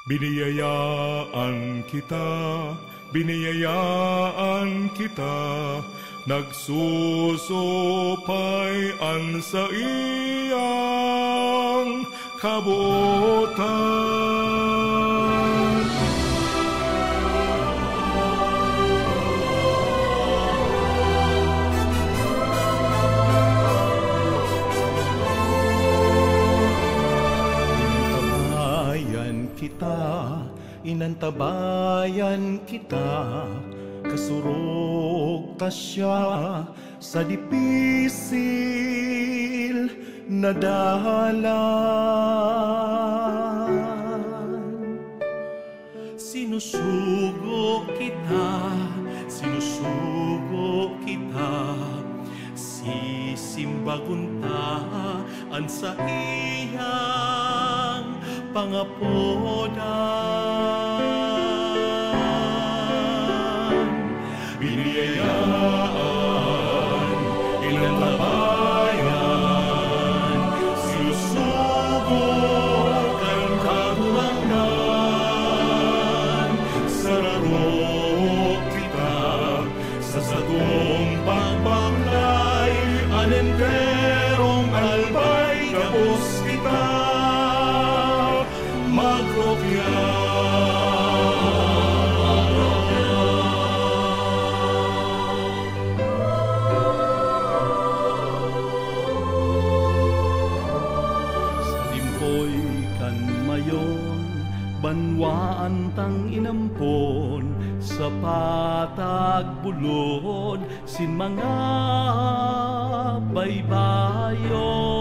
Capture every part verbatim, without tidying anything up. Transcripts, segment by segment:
Biniyayaan kita, biniyayaan kita, nagsusupay an saiyang kabotan. Inantabayan kita, inantabayan kita, kasurog ta siya sa dipisil na dalan. Sinusugo kita, sinusugo kita, sisimbagon ta an saiyang pangapodan. Biniyayaan, inantabayan, sinusugo kan Kagurangnan. Sararo kita sa satong pagbaklay, an enterong albay gabos kita magrukya. Sa limpoy kan mayon, banwaan tang inampon, sa patag bulod, sin mga baybayon.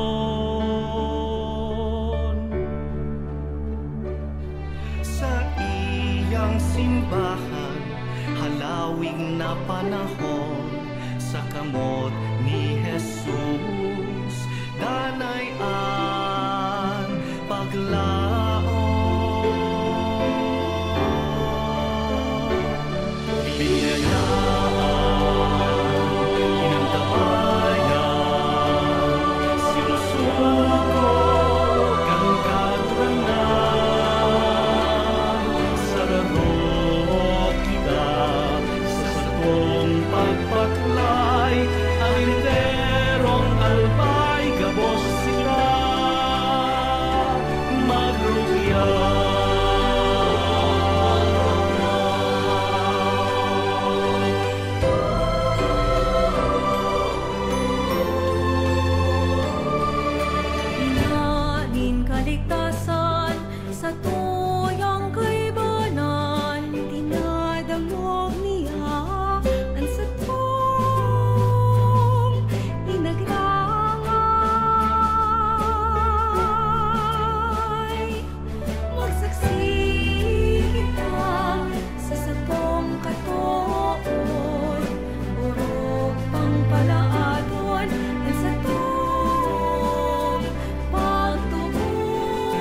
Saiyang simbahan, halawig na panahon, sa kamot ni Jesus, danay an paglaom. Biniyayaan, inantabayan, sinusugo kan Kagurangnan. Sararo kita sa satong pagbaklay, an enterong albay gabos kita magrukya. Ina nin kaligtasan, satuyang kaibanan, dinadangog niya an satong pinagrangay. Magsaksi kita sa satong katood, orog pang palaadon an satong pagtubod.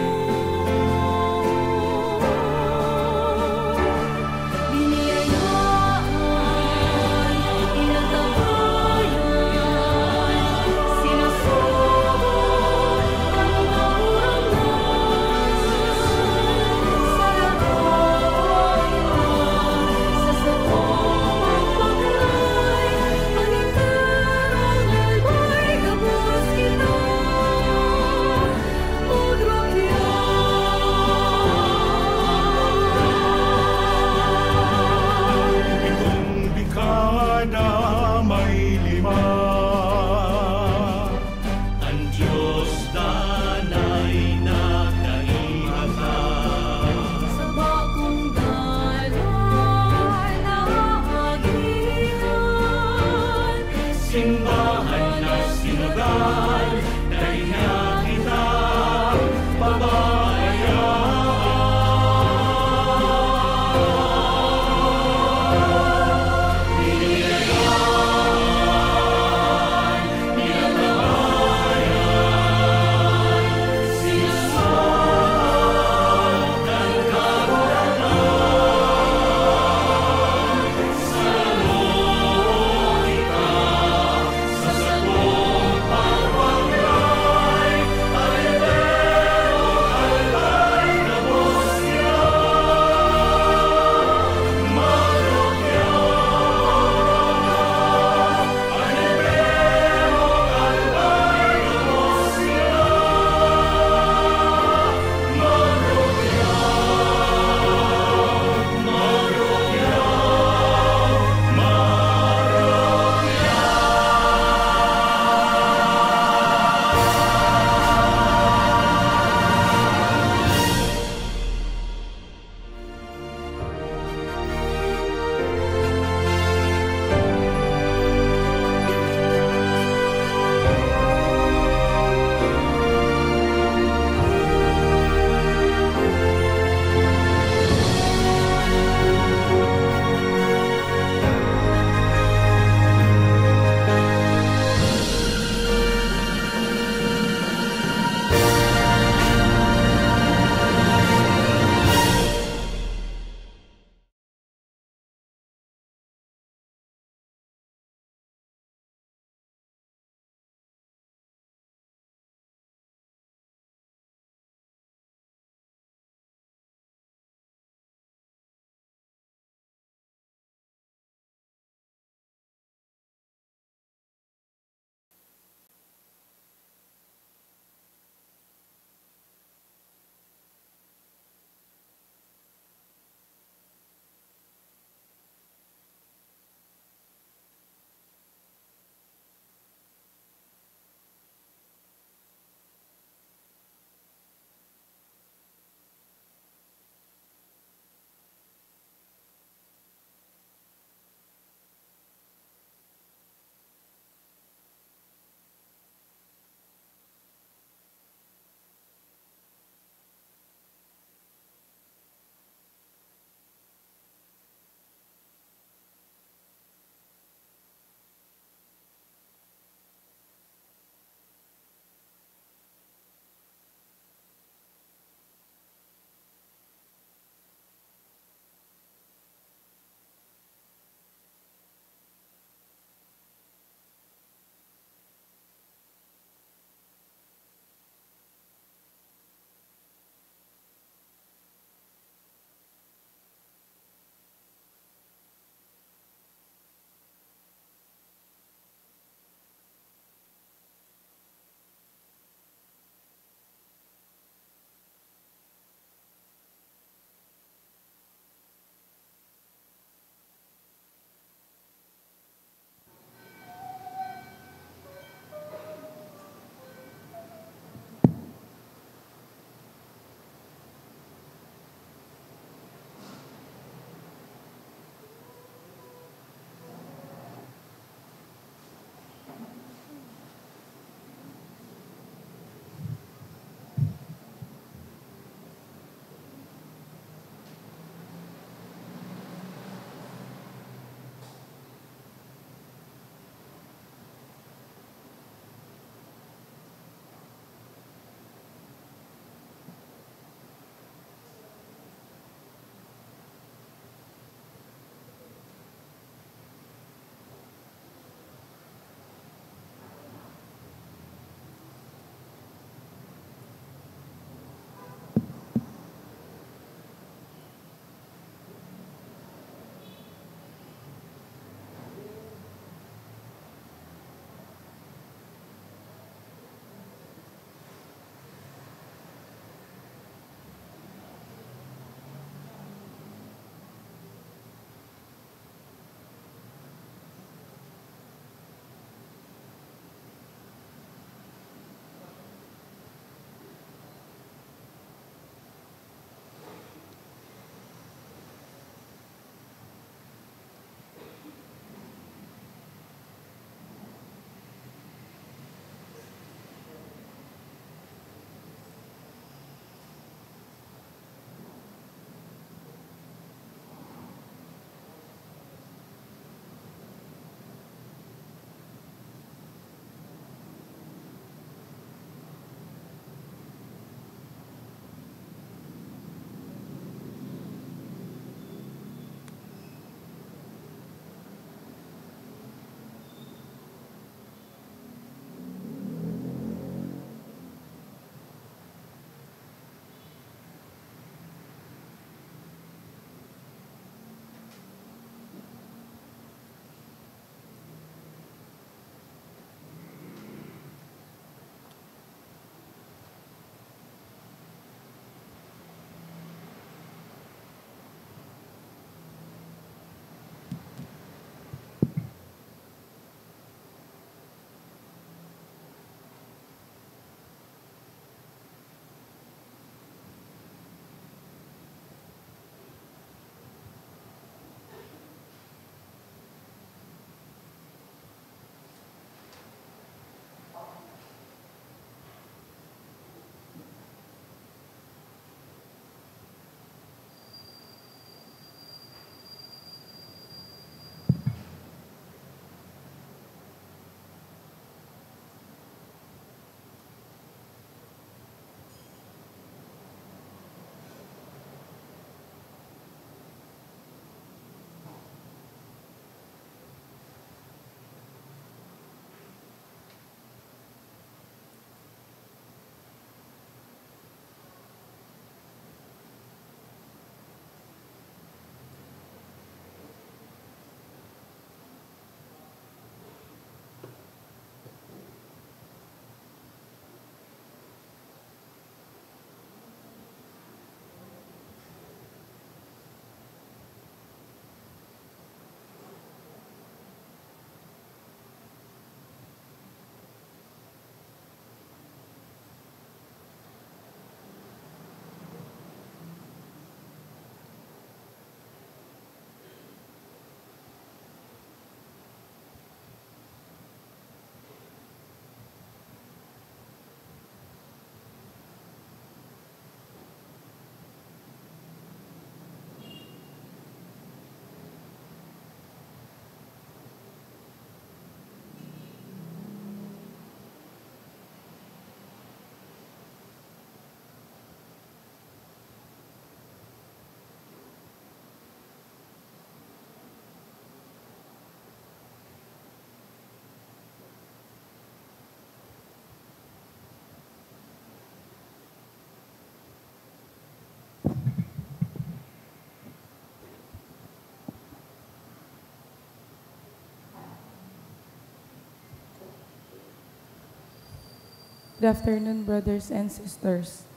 Good afternoon, brothers and sisters.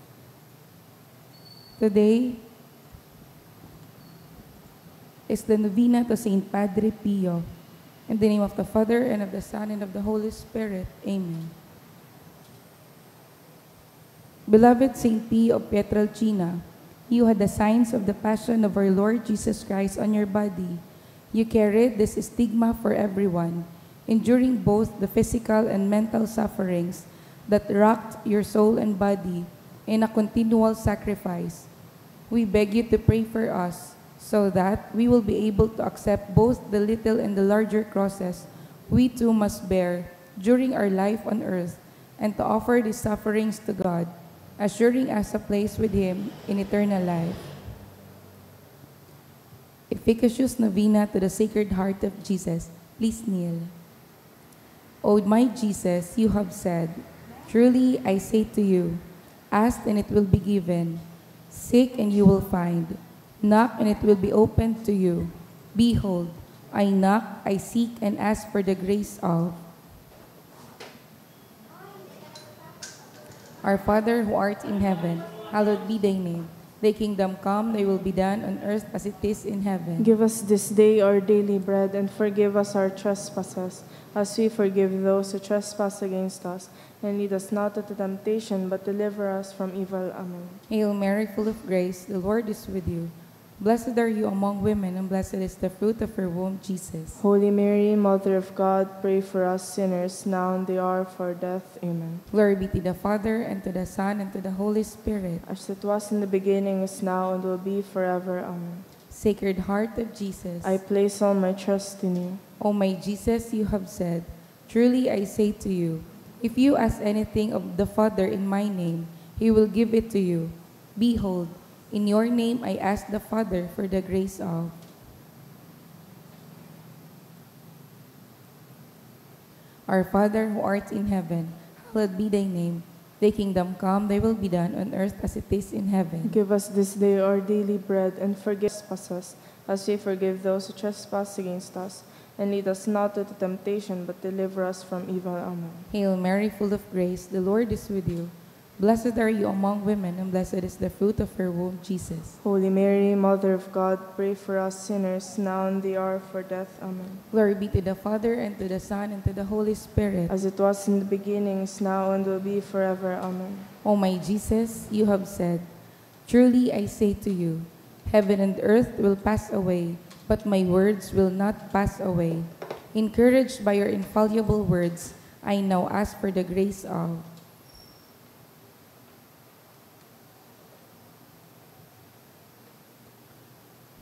Today is the novena to Saint Padre Pio. In the name of the Father, and of the Son, and of the Holy Spirit. Amen. Beloved Saint Pio of Pietrelcina, you had the signs of the passion of our Lord Jesus Christ on your body. You carried this stigma for everyone, enduring both the physical and mental sufferings that racked your soul and body in a continual sacrifice. We beg you to pray for us so that we will be able to accept both the little and the larger crosses we too must bear during our life on earth, and to offer these sufferings to God, assuring us a place with Him in eternal life. Efficacious Novena to the Sacred Heart of Jesus. Please kneel. O my Jesus, you have said, "Truly I say to you, ask and it will be given, seek and you will find, knock and it will be opened to you. Behold, I knock, I seek and ask for the grace of." Our Father who art in heaven, hallowed be thy name. Thy kingdom come, thy will be done on earth as it is in heaven. Give us this day our daily bread, and forgive us our trespasses, as we forgive those who trespass against us. And lead us not into temptation, but deliver us from evil. Amen. Hail Mary, full of grace, the Lord is with you. Blessed are you among women, and blessed is the fruit of your womb, Jesus. Holy Mary, Mother of God, pray for us sinners, now and the hour of our death. Amen. Glory be to the Father, and to the Son, and to the Holy Spirit. As it was in the beginning, is now, and will be forever. Amen. Sacred Heart of Jesus. I place all my trust in you. O my Jesus, you have said, "Truly I say to you, if you ask anything of the Father in my name, he will give it to you. Behold, in your name I ask the Father for the grace of." Our Father who art in heaven, hallowed be thy name. Thy kingdom come, thy will be done on earth as it is in heaven. Give us this day our daily bread, and forgive us trespasses, as we forgive those who trespass against us. And lead us not into temptation, but deliver us from evil. Amen. Hail Mary, full of grace, the Lord is with you. Blessed are you among women, and blessed is the fruit of your womb, Jesus. Holy Mary, Mother of God, pray for us sinners, now and the hour of our death. Amen. Glory be to the Father, and to the Son, and to the Holy Spirit. As it was in the beginning, is now, and will be forever. Amen. O my Jesus, you have said, "Truly I say to you, heaven and earth will pass away, but my words will not pass away." Encouraged by your infallible words, I now ask for the grace of.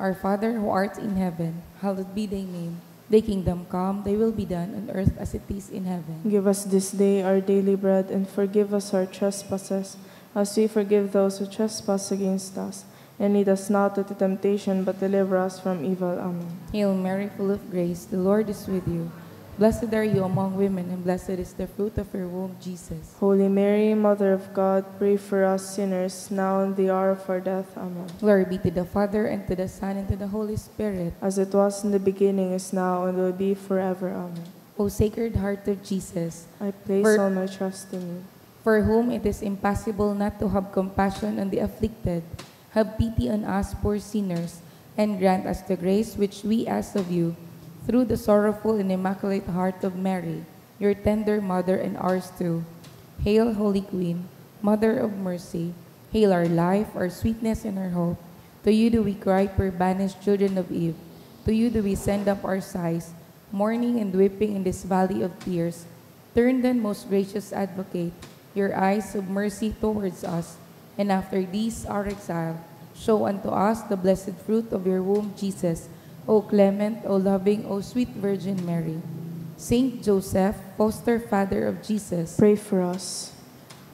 Our Father who art in heaven, hallowed be thy name. Thy kingdom come, thy will be done on earth as it is in heaven. Give us this day our daily bread, and forgive us our trespasses, as we forgive those who trespass against us. And lead us not into temptation, but deliver us from evil. Amen. Hail Mary, full of grace, the Lord is with you. Blessed are you among women, and blessed is the fruit of your womb, Jesus. Holy Mary, Mother of God, pray for us sinners, now and the hour of our death. Amen. Glory be to the Father, and to the Son, and to the Holy Spirit. As it was in the beginning, is now, and will be forever. Amen. O Sacred Heart of Jesus, I place all my trust in you. For whom it is impossible not to have compassion on the afflicted, have pity on us poor sinners, and grant us the grace which we ask of you through the sorrowful and immaculate heart of Mary, your tender mother and ours too. Hail, Holy Queen, Mother of Mercy, hail our life, our sweetness, and our hope. To you do we cry, poor banished children of Eve. To you do we send up our sighs, mourning and weeping in this valley of tears. Turn then, most gracious Advocate, your eyes of mercy towards us, and after this our exile, show unto us the blessed fruit of your womb, Jesus. O clement, O loving, O sweet Virgin Mary. Saint Joseph, foster father of Jesus. Pray for us.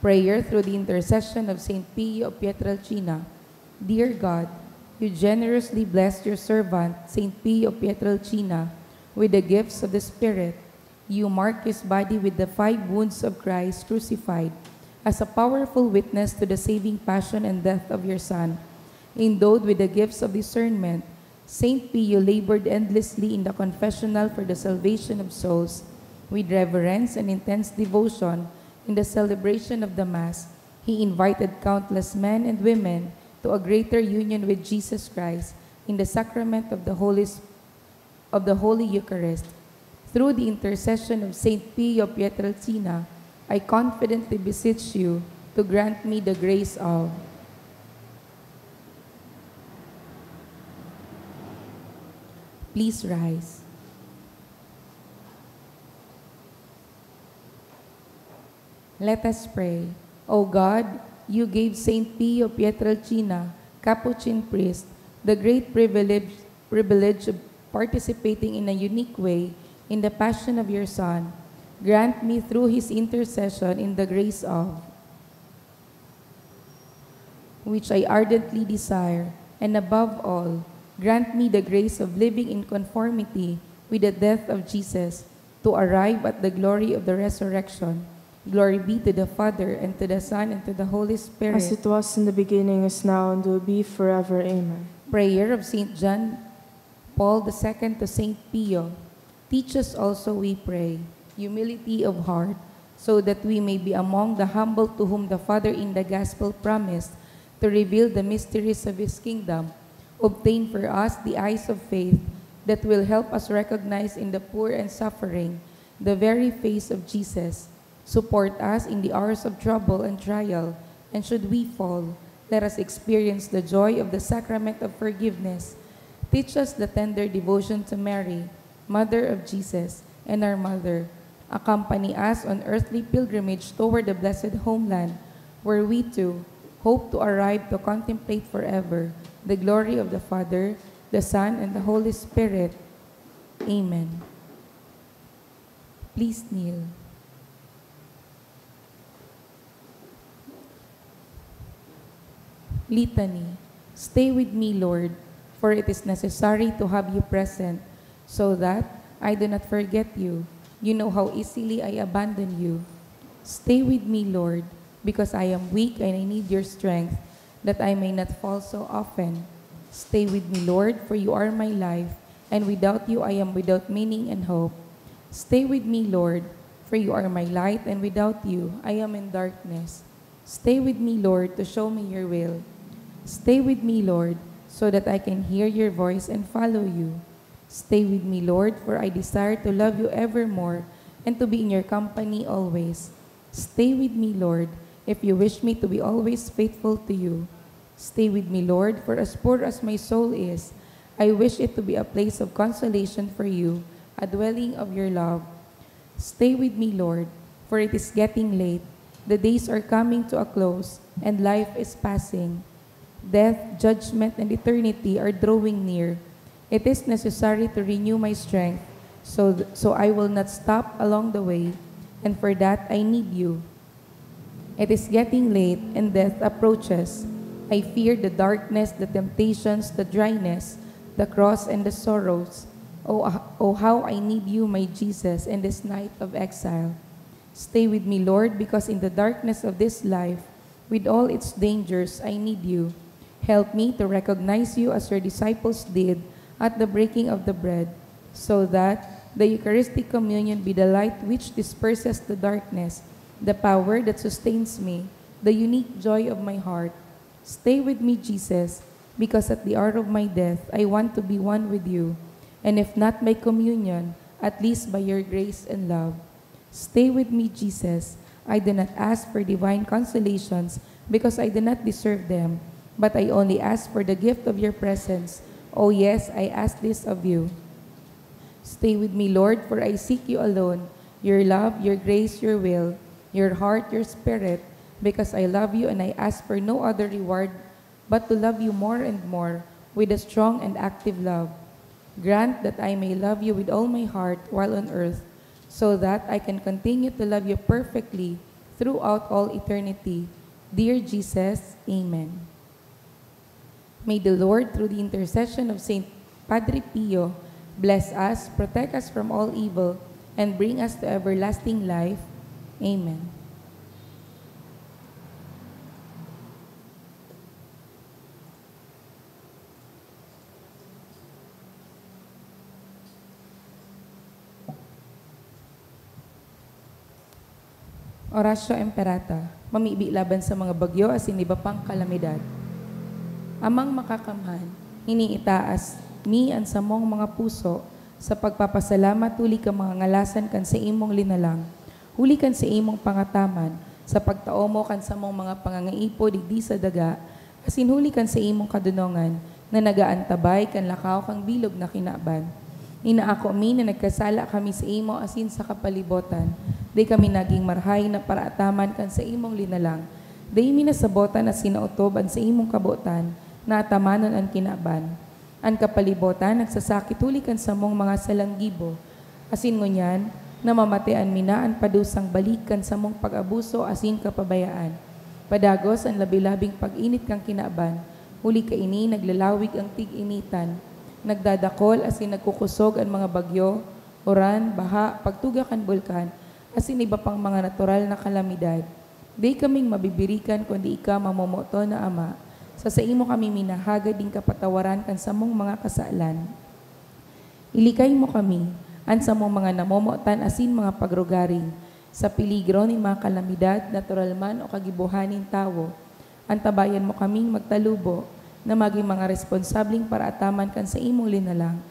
Prayer through the intercession of Saint Pio of Pietrelcina. Dear God, you generously blessed your servant, Saint Pio of Pietrelcina, with the gifts of the Spirit. You mark his body with the five wounds of Christ crucified as a powerful witness to the saving passion and death of your Son. Endowed with the gifts of discernment, Saint Pio labored endlessly in the confessional for the salvation of souls. With reverence and intense devotion, In the celebration of the Mass, he invited countless men and women to a greater union with Jesus Christ in the sacrament of the Holy, of the Holy Eucharist. Through the intercession of Saint Pio Pietrelcina, I confidently beseech you to grant me the grace of. Please rise. Let us pray. O God, you gave Saint Pio Pietrelcina, Capuchin priest, the great privilege, privilege of participating in a unique way in the passion of your Son. Grant me through his intercession in the grace of which I ardently desire, and above all, grant me the grace of living in conformity with the death of Jesus, to arrive at the glory of the resurrection. Glory be to the Father, and to the Son, and to the Holy Spirit. As it was in the beginning, is now, and will be forever. Amen. Prayer of Saint John Paul the Second to Saint Pio. Teach us also, we pray, humility of heart, so that we may be among the humble to whom the Father in the Gospel promised to reveal the mysteries of His kingdom. Obtain for us the eyes of faith that will help us recognize in the poor and suffering the very face of Jesus. Support us in the hours of trouble and trial, and should we fall, let us experience the joy of the sacrament of forgiveness. Teach us the tender devotion to Mary, Mother of Jesus, and our Mother. Accompany us on earthly pilgrimage toward the blessed homeland, where we too hope to arrive to contemplate forever the glory of the Father, the Son, and the Holy Spirit. Amen. Please kneel. Litany. Stay with me, Lord, for it is necessary to have you present, so that I do not forget you. You know how easily I abandon you. Stay with me, Lord, because I am weak and I need your strength, that I may not fall so often. Stay with me, Lord, for you are my life, and without you I am without meaning and hope. Stay with me, Lord, for you are my light, and without you I am in darkness. Stay with me, Lord, to show me your will. Stay with me, Lord, so that I can hear your voice and follow you. Stay with me, Lord, for I desire to love you evermore and to be in your company always. Stay with me, Lord, if you wish me to be always faithful to you. Stay with me, Lord, for as poor as my soul is, I wish it to be a place of consolation for you, a dwelling of your love. Stay with me, Lord, for it is getting late. The days are coming to a close, and life is passing. Death, judgment, and eternity are drawing near. It is necessary to renew my strength, so, so I will not stop along the way, and for that I need you. It is getting late, and death approaches. I fear the darkness, the temptations, the dryness, the cross, and the sorrows. Oh, ah, oh, how I need you, my Jesus, in this night of exile. Stay with me, Lord, because in the darkness of this life, with all its dangers, I need you. Help me to recognize you as your disciples did at the breaking of the bread, so that the Eucharistic communion be the light which disperses the darkness, the power that sustains me, the unique joy of my heart. Stay with me, Jesus, because at the hour of my death, I want to be one with you, and if not by communion, at least by your grace and love. Stay with me, Jesus. I do not ask for divine consolations because I do not deserve them, but I only ask for the gift of your presence. Oh yes, I ask this of you. Stay with me, Lord, for I seek you alone, your love, your grace, your will, your heart, your spirit, because I love you and I ask for no other reward but to love you more and more with a strong and active love. Grant that I may love you with all my heart while on earth, so that I can continue to love you perfectly throughout all eternity. Dear Jesus, Amen. May the Lord, through the intercession of Saint Padre Pio, bless us, protect us from all evil, and bring us to everlasting life. Amen. Oratio Imperata, mamibi laban sa mga bagyo asin iba pang kalamidad. Amang Makakamhan, hiniitaas mi an samong mga puso sa pagpapasalamat huli kan mga ngalasan kan saimong linalang, huli kan saimong pangataman, sa pagtao mo kan samong mga pangangaipo digdi sa daga, asin huli kan saimong kadonongan na nag-aantabay kan lakaw kan bilog na kinaban. Inaako mi na nagkasala kami saimo asin sa kapalibotan. Dai kami nagin marahay na paraataman kan saimong linalang. Dai mi nasabotan asin naotob an saimong kabotan na atamanon an kinaban. An kapalibotan nagsasakit huli kan samong mga salang gibo, asin ngunyan, namamatean mi na an padusang balik kan samong pag-abuso asin kapabayaan. Padagos an labi-labing pag-init kan kinaban, huli kaini naglalawig an tig-initan. Nagdadakol asin nagkukosog an mga bagyo, uran, baha, pagtuga kan bulkan, asin iba pang mga natural na kalamidad. Dai kaming mabibirikan kundi ika, mamomoton na Ama. Sa saimo kami minahagad nin kapatawaran kan samong mga kasalan. Ilikay mo kami, an samong mga namomotan asin mga pagrugaring, sa peligro nin mga kalamidad, natural man o kagibohan nin tawo. Antabayan mo kaming magtalubo na magin mga responsableng paraataman kan saimong linalang,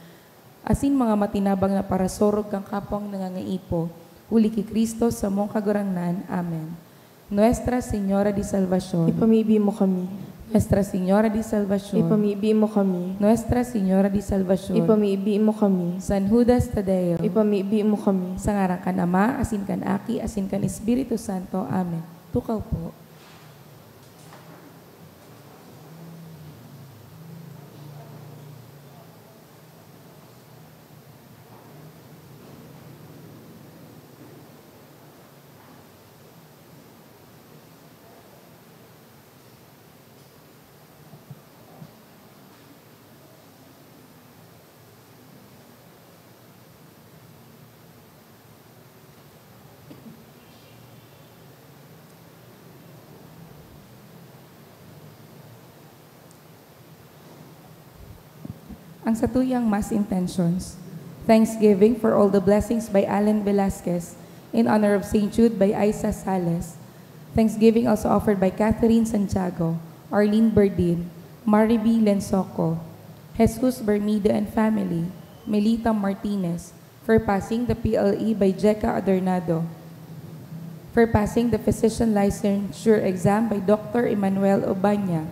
asin mga matinabang na parasurog kan kapwang nangangaipo, huli ki Cristo, samong Kagurangnan. Amen. Nuestra Señora de Salvacion. Ipamibi mo kami. Nuestra Señora de Salvacion. Ipamibi mo kami. Nuestra Señora de Salvacion. Ipamibi mo kami. San Judas Tadeo. Ipamibi mo kami. Sa ngaran kan Ama, asin kan Aki, asin kan Espiritu Santo. Amen. Tukaw po. Ang satuyang Mass Intentions. Thanksgiving for all the blessings by Alan Velasquez, in honor of Saint Jude by Aiza Sales. Thanksgiving also offered by Catherine Santiago, Arlene Berdin, Mariby Lensoco, Jesus Bermida and family, Melita Martinez, for passing the P L E by Jeka Adornado, for passing the physician licensure exam by Doctor Emmanuel Obanya,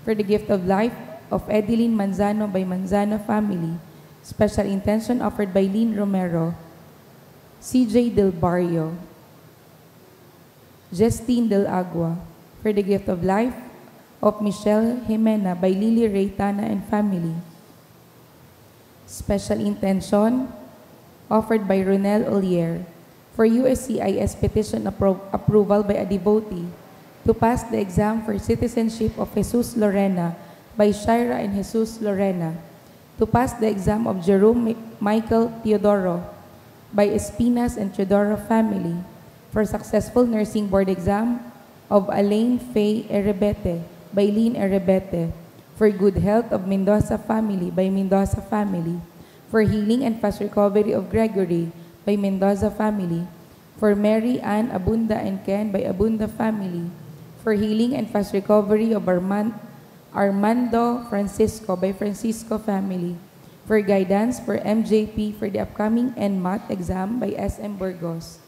for the gift of life of Edeline Manzano by Manzano family, special intention offered by Lynn Romero, C J Del Barrio, Justine Del Agua, for the gift of life of Michelle Jimena by Lily Reytana and family. Special intention offered by Ronel Olier for U S C I S petition appro-, approval by a devotee to pass the exam for citizenship of Jesus Lorena by Shaira and Jesus Lorena, to pass the exam of Jerome Mi-, Michael Teodoro by Espinas and Teodoro family, for successful nursing board exam of Alain Faye Erebete by Lynn Erebete, for good health of Mendoza family by Mendoza family, for healing and fast recovery of Gregory by Mendoza family, for Mary Ann Abunda and Ken by Abunda family, for healing and fast recovery of Arman-, Armando Francisco by Francisco family, for guidance for M J P for the upcoming ENMAT exam by S M Burgos,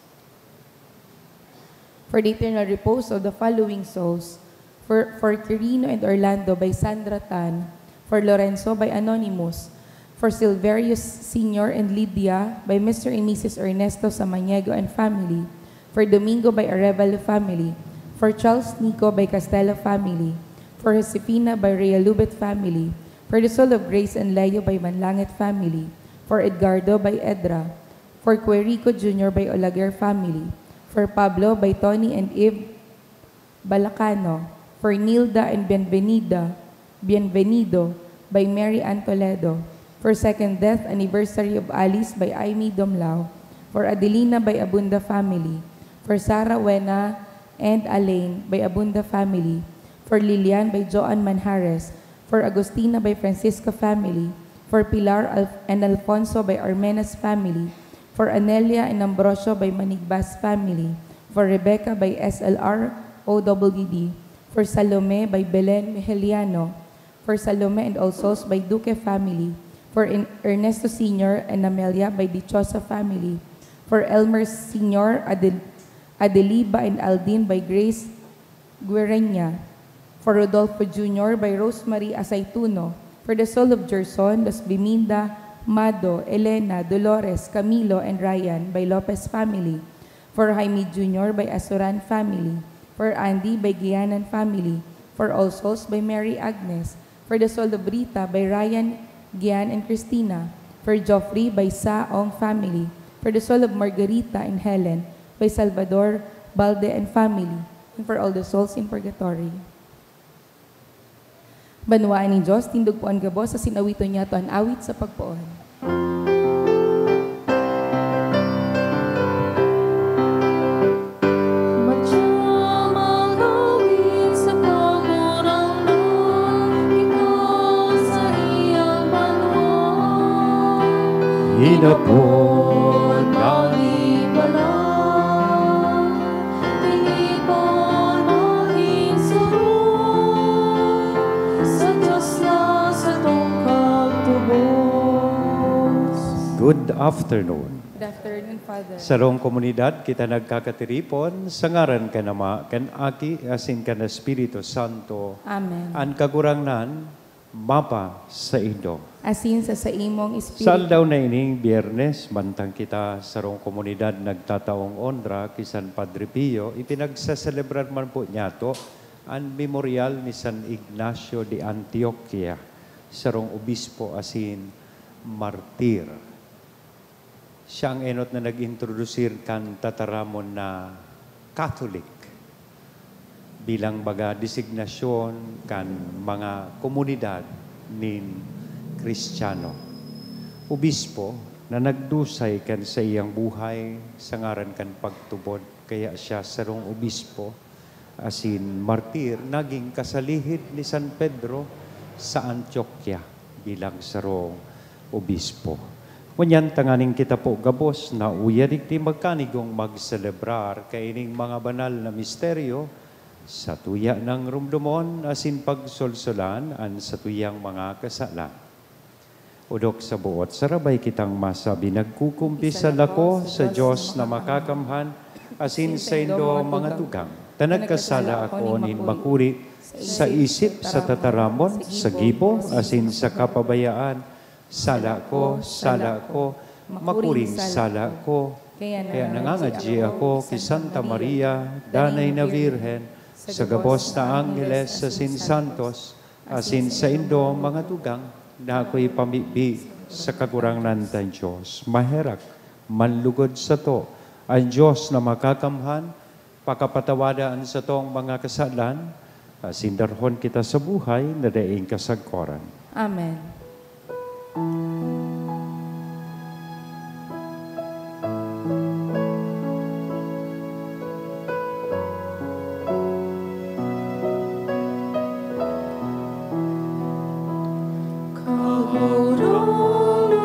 for the eternal repose of the following souls: for, for Quirino and Orlando by Sandra Tan, for Lorenzo by Anonymous, for Silverius Senior and Lydia by Mister and Missus Ernesto Samaniego and family, for Domingo by Arevalo family, for Charles Nico by Castelo family, for Josefina by Realubet family, for the soul of Grace and Leo by Manlangit family, for Edgardo by Edra, for Querico Junior by Olaguer family, for Pablo by Tony and Eve Balacano, for Nilda and Bienvenida, Bienvenido by Mary Ann Toledo, for second death anniversary of Alice by Aimee Domlao, for Adelina by Abunda family, for Sarah Wena and Alain by Abunda family, for Lilian by Joan Manjares, for Agustina by Francisco family, for Pilar Al-, and Alfonso by Armenas family, for Anelia and Ambrosio by Manigbas family, For Rebecca by S L R O W D. For Salome by Belen Mejeliano. For Salome and all souls by Duque family. For En-, Ernesto Senior and Amelia by Dichosa family. For Elmer Senior, Adel-, Adeliba and Aldin by Grace Guerreña. For Rodolfo Junior by Rosemary Asaytuno. For the soul of Gerson, Luzbiminda, Mado, Elena, Dolores, Camilo, and Ryan by Lopez family. For Jaime Junior by Asuran family. For Andy by Gianan family. For all souls by Mary Agnes. For the soul of Rita by Ryan, Gian, and Christina. For Geoffrey by Sa Ong family. For the soul of Margarita and Helen by Salvador Balde and family. And for all the souls in purgatory. Banwaan nin Dios, tindog po an gabos asin awiton niyato an awit sa pagpoon. Madya mag-awit sa Kagurangnan, ika sa iyang banwa. Hinapot na lipalan, tinipon maging saro, sa Diyos na satong kagtubos. Good afternoon. Good afternoon, Father. Sarong komunidad kita nagkakatiripon sa ngaran kan Ama, kan Aki, asin kan Espiritu Santo. Amen. An Kagurangnan mapa saindo. Asin sa saimong espiritu. Sa aldaw na ining Biyernes, mantang kita sarong komunidad nagtataong onra ki San Padre Pio, ipinagsaselebrar man po niyato an memoryal ni San Ignacio de Antioquia, sarong obispo asin martir. Siya ang enot na nag-introdusir kan tataramon na Catholic bilang baga designasyon kan mga komunidad nin Kristiyano. Obispo na nagdusay kan saiyang buhay sa ngaran kan pagtubod, kaya siya sarong obispo asin martir, naging kasalihid ni San Pedro sa Antioquia bilang sarong obispo. Ngunyan, tanganing kita po gabos na uya digdi magkanigong magselebrar kaining mga banal na misteryo, satuya nang rumdomon asin pagsolsolan an satuyang mga kasalan. Odok sa buot, sarabay kitang masabi, nagkukumpisal ako sa Dios na makakamhan, asin saindo, mga tugang, ta nagkasala ako nin makuri sa isip, sa tataramon, sa gibo, asin sa kapabayaan. Sala ko, sala ko, makuring sala ko. Kaya nangangadyi ako ki Santa Maria, Danay na Birhen, sa gabos na angheles asin santos, asin saindo, mga tugang, na ako'y pamibi sa Kagurangnan tang Dios. Maherak, manlugod sato an Dios na makakamhan, pakapatawada an satong mga kasalan, asin darhon kita sa buhay na daing kasagkoran. Amen. Kagurangnan,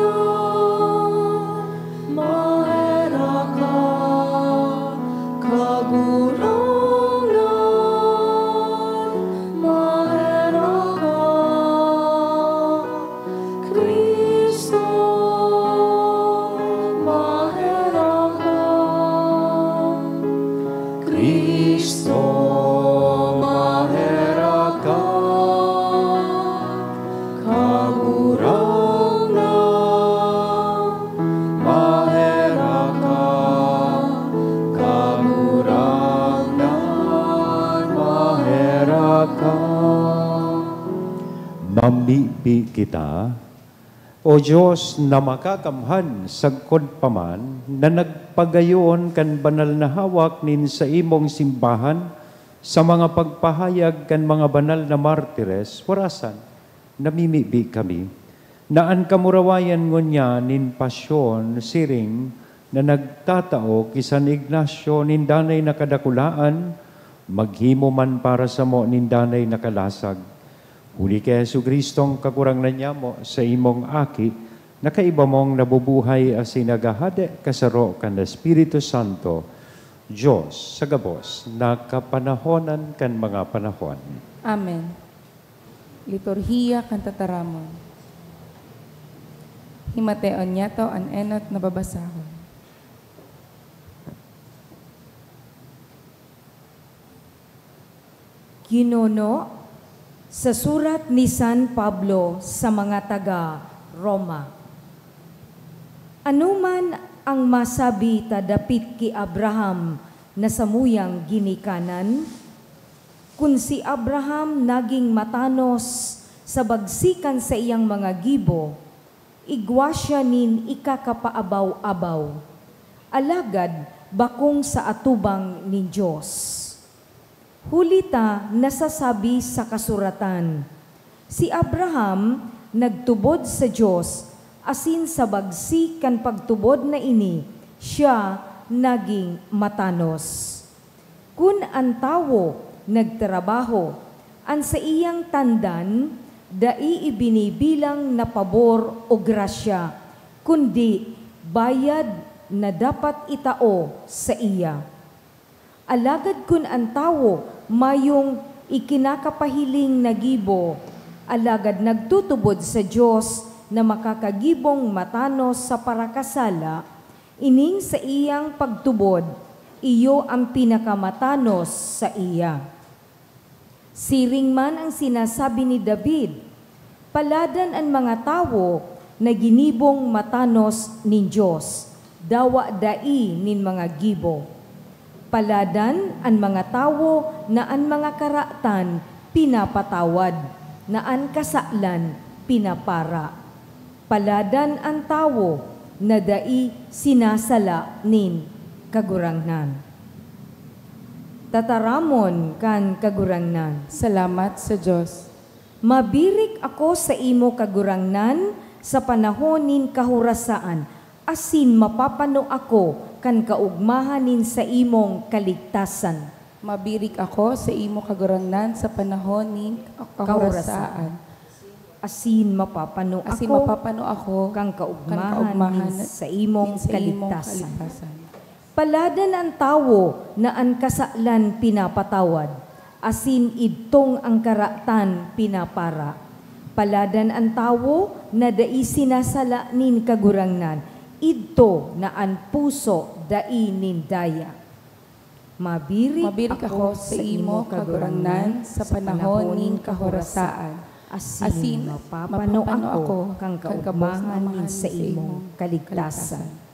maherak ka. Kagurangnan, maherak ka. Cristo, maherak ka. Cristo, maherak ka. Kagurangnan, maherak ka. Kagurangnan, maherak ka. Mamibi kita. O Dios na makakamhan, sagkod pa man na nagpagayon kan banal na hawak nin saimong simbahan sa mga pagpahayag kan mga banal na martires, warasan, namimibi kami na an kamurawayan ngunyan nin pasyon siring na nagtatao ki San Ignacio nin danay na kadakulaan, maghimo man para samo nin danay na kalasag. Huli ki Jesu-Cristong Kagurangnan nyamo, saimong Aki, na kaiba mong nabubuhay asin naghahade kasaro kan Espiritu Santo, Dios sa gabos na kapanahonan kan mga panahon. Amen. Liturhiya kan Tataramon. Himateon niyato an enot na babasahon. Ginuno sa surat ni San Pablo sa mga taga Roma. Ano man ang masabi ta dapit ki Abraham na samuyang ginikanan? Kun si Abraham nagin matanos sa bagsikan saiyang mga gibo, igwa siya nin ikakapaabaw-abaw, alagad bakong sa atubang nin Dios. Huli ta nasasabi sa kasuratan, "Si Abraham nagtubod sa Dios, asin sa bagsi kan pagtubod na ini, siya nagin matanos." Kun an tawo nagtrabaho, an saiyang tandan dai ibinibilang na pabor o grasya, kundi bayad na dapat itao saiya. Alagad kun an tawo mayong ikinakapahiling na gibo, alagad nagtutubod sa Dios na makakagibong matanos sa parakasala, ining saiyang pagtubod iyo an pinakamatanos saiya. Siring man an sinasabi ni David, "Paladan an mga tawo na ginibong matanos nin Dios, dawa dai nin mga gibo. Paladan an mga tawo na an mga karatan pinapatawad, na an kasalan pinapara." Paladan an tawo na dai sinasala nin Kagurangnan. Tataramon kan Kagurangnan. Salamat sa Dios. Mabirik ako saimo, Kagurangnan, sa panahon nin kahorasaan, asin mapapano ako kan kaogmahan nin saimong kaligtasan. Mabirik ako saimo, Kagurangnan, sa panahon nin kahorasaan. Asin mapapano Asin ako mapapano ako kan kaogmahan kan kaogmahan nin saimong nin saimong kaligtasan. kaligtasan. Paladan an tawo na an kasalan pinapatawad, asin idtong an karatan pinapara. Paladan an tawo na dai sinasala nin Kagurangnan, idto na an puso dai nin daya. Mabirik Mabirik ako ako sa imo, Kagurangnan, sa panahon nin kahorasaan, asin mapapano ako kan kaogmahan nin saimong kaligtasan.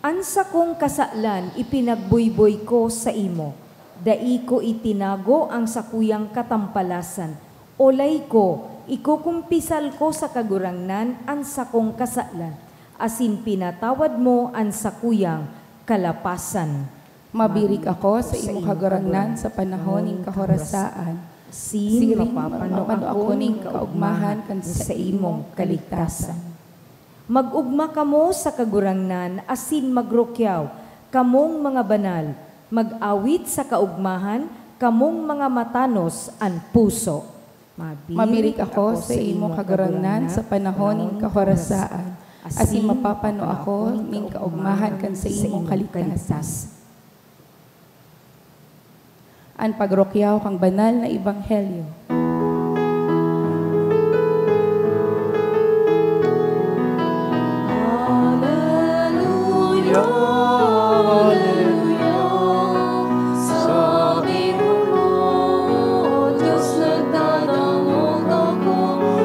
An sakong kasalan ipinagboyboy ko saimo, dai ko itinago an sakuyang katampalasan. Olay ko, ikokumpisal ko sa Kagurangnan an sakong kasalan, asin pinatawad mo an sakuyang kalapasan. Mabirik ako sa imo, Kagurangnan, sa panahon nin kahorasaan. Siring, mapapano ako nin kaogmahan kan saimong kaligtasan. Mag-ogma kamo sa Kagurangnan asin magrukyaw, kamong mga banal. Mag-awit sa kaogmahan, kamong mga matanos an puso. Mabirik ako sa imo, Kagurangnan, sa panahon nin kahorasaan, asin mapapano ako nin kaogmahan kan saimong kaligtasan. An pagrukyaw kan banal na ebanghelyo. Aleluya, aleluya. Sabi mo, O Diyos, nagdadangog ako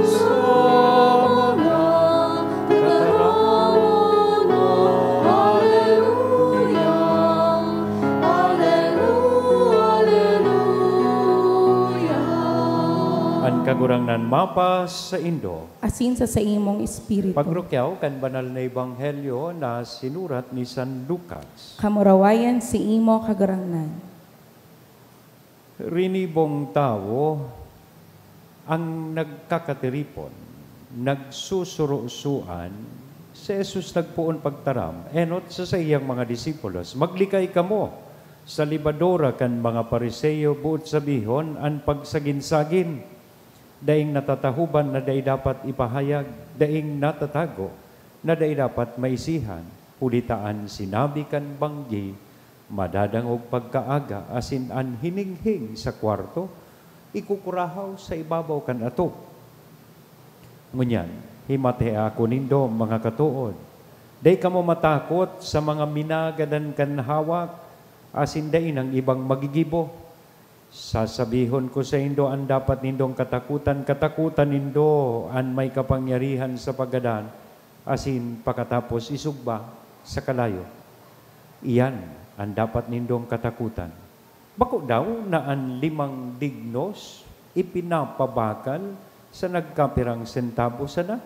sa mga tataramon mo. Aleluya, aleluya, aleluya. An Kagurangnan mapasaindo. Asin sa saimong espiritu. Pagrukyaw kan banal na ebanghelyo na sinurat ni San Lucas. Kamurawayan saimo, Kagurangnan. Rinibong tawo ang nagkakatiripon, nagsusurosuan. Si Jesus nagpoon pagtaram, enot sa saiyang mga disipulos, "Maglikay kamo sa lebadura kan mga Fariseo, boot sabihon, an pagsagin-sagin, daing natatahoban na dai dapat ipahayag, daing natatago na dai dapat maisihan, huli ta an sinabi kan banggi Madadangog pagkaaga asin an hininghing sa kwarto ikukurahaw sa ibabaw kan atop. Ngunyan, himati ako nindo, mga katood. Dai kamo matakot sa mga minagadan kan hawak, asin dai nang ibang magigibo. Sasabihon ko saindo, an dapat nindong katakotan, katakotan nindo an may kapangyarihan sa paggadan, asin pakatapos isugba sa kalayo. Iyan an dapat nindong katakotan. Bako daw na an limang dignos ipinapabakal sa nagkapirang sentabo sana?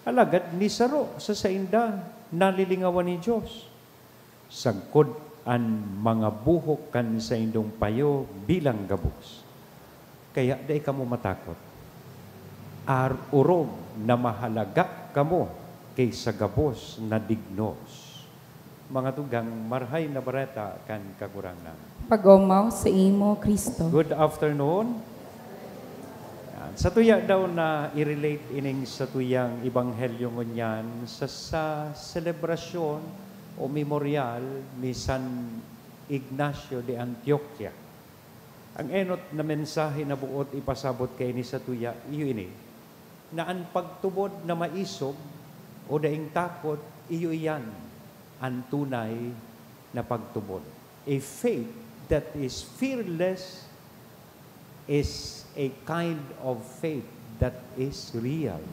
Alagad ni saro sa sainda nalilingawan nin Dios, sagkod an mga buhok kan saindong payo bilang gabos. Kaya dai kamo matakot. Ar-, orog na mahalaga kamo ki sa gabos na dignos. Mga tugang, Marahay na Bareta kan Kagurangnan. Pag-omaw saimo, Cristo. Good afternoon. Yan. Satuya daw na i-relate ining satuyang ebanghelyo ngunyan sa, sa selebrasyon o memoryal ni San Ignacio de Antioquia. Ang enot na mensahe na boot ipasabot kaini satuya, iyo ini, na an pagtubod na maisog o daing takot, iyo iyan an tunay na pagtubod. A faith that is fearless is a kind of faith that is real.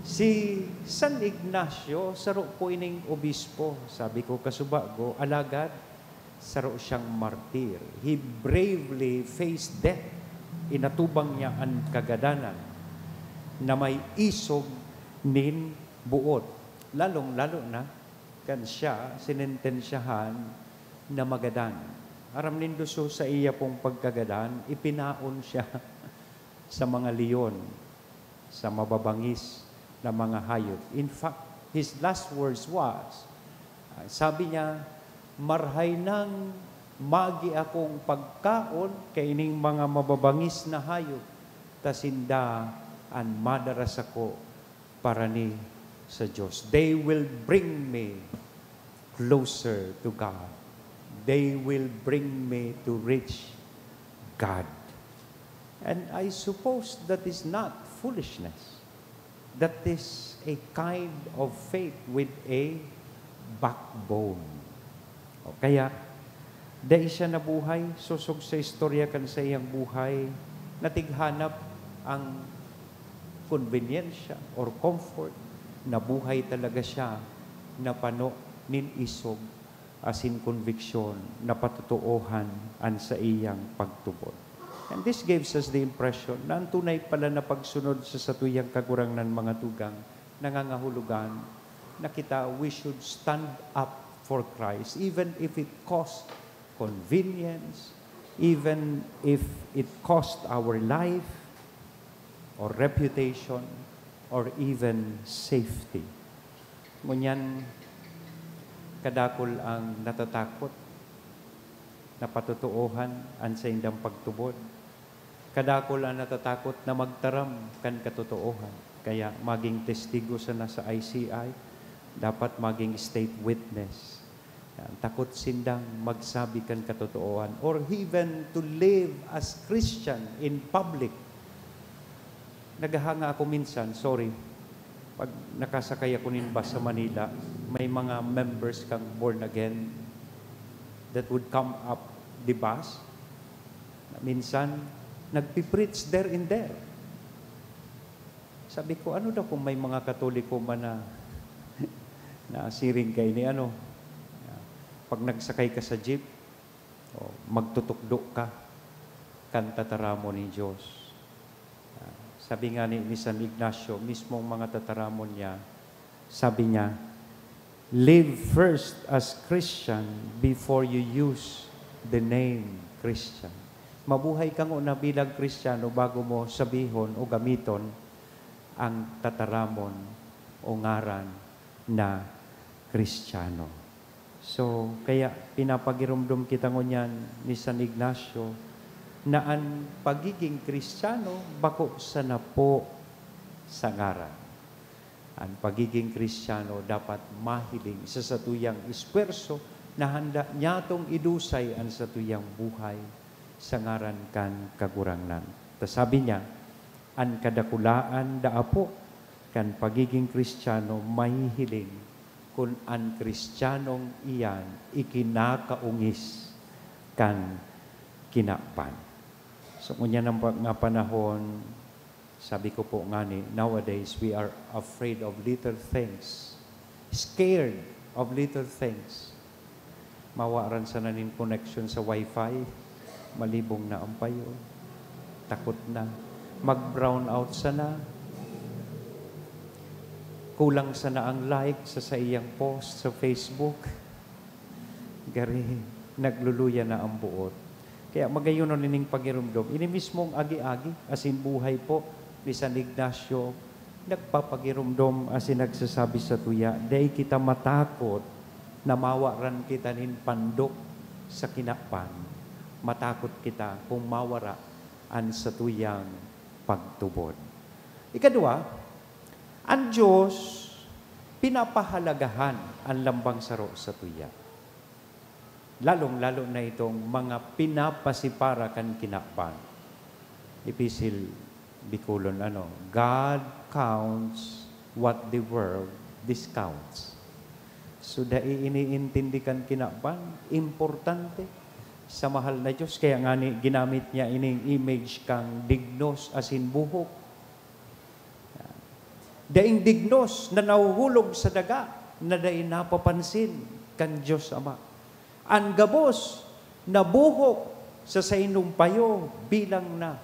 Si San Ignacio, saro po ining obispo, sabi ko, kasubago, alagad saro siyang martir. He bravely faced death. Inatubang niya an kagadanan na may isog nin boot, lalong-lalo na kan siya sinentensyahan na magadan. Aram nindo, so, sa iya pong pagkagadan, ipinaon siya sa mga leon, sa mababangis na mga hayop. In fact, his last words was, ah, sabi niya, "Marhay nang magi akong pagkaon kaining mga mababangis na hayop, ta sinda an madara sako parani sa Dios. They will bring me closer to God. They will bring me to reach God." And I suppose that is not foolishness. That is a kind of faith with a backbone. O kaya, dai siya nabuhay, sosog sa istorya kan saiyang buhay, natighanap ang konbenyensya or comfort. Nabuhay talaga siya na pano nin isog asin konviksyon na patotoohan an saiyang pagtubod. And this gives us the impression na an tunay pala na pagsunod sa satuyang Kagurangnan, mga tugang, nangangahulugan na kita, we should stand up for Christ, even if it cost convenience, even if it cost our life or reputation or even safety. Ngunyan, kadakul ang natatakot na patotoohan an saindang pagtubod. Kadakul ang natatakot na magtaram kan katotoohan. Kaya maging testigo sana sa I C I, dapat maging state witness. Yan, takot sindang magsabi kan katotoohan or even to live as Christian in public. Naghahanga ako minsan, sorry, pag nakasakay ako nin bus sa Manila, may mga members kang born again that would come up the bus. Minsan, nagpi-preach there and there. Sabi ko, "Ano daw kung may mga Katoliko man na, na siring kaini, ano?" Pag nagsakay ka sa jeep, o, magtutukdo ka kan tataramon nin Dios. Ah, sabi nga ni, ni San Ignacio, mismong mga tataramon niya, sabi niya, "Live first as Christian before you use the name Christian." Mabuhay ka ngona bilang Kristiyano bago mo sabihon o gamiton ang tataramon o ngaran na Kristiyano. So, kaya pinapagiromdom kita ngunyan ni San Ignacio na an pagiging Kristiyano bako sa napo sa ngaran. An pagiging Kristiyano dapat mahiling sa satuyang esfuerso na handa niyatong idusay an satuyang buhay sa ngaran kan Kagurangnan. Ta sabi niya, "An kadakulaan daa po kan pagiging Kristiyano mahihiling kun an Kristiyanong iyan ikinakaongis kan kinaban." So, ngunyan ang pa-, nga panahon, sabi ko po ngani, nowadays, we are afraid of little things, scared of little things. Mawaran sana nin connection sa wifi, malibong na ang payo. Takot na. Mag-brown out sana. Kulang sana ang like sa saiyang post sa Facebook. Gari, nagluluya na ang buot. Kaya magayon na nining pagiromdom. Ini mismong agi-agi, asin buhay po ni San Ignacio, nagpapagiromdom asin nagsasabi sa tuya, "Dai kita matakot na mawaran kita nin pandok sa kinaban. Matakot kita kung mawara an satuyang pagtubod." Ikadua, an Diyos pinapahalagahan an lambang saro sa tuya. Lalong-lalo na itong mga pinapasipara kan kinaban. Episil Bicolon, ano, "God counts what the world discounts." So, dai iniintindi kan kinaban, importante sa mahal na Diyos. Kaya ngani, ginamit niya ining image kan dignos asin buhok. Daing dignos na nahuhulog sa daga na dai napapansin kan Diyos Ama. An gabos na buhok sa saindong payo bilang na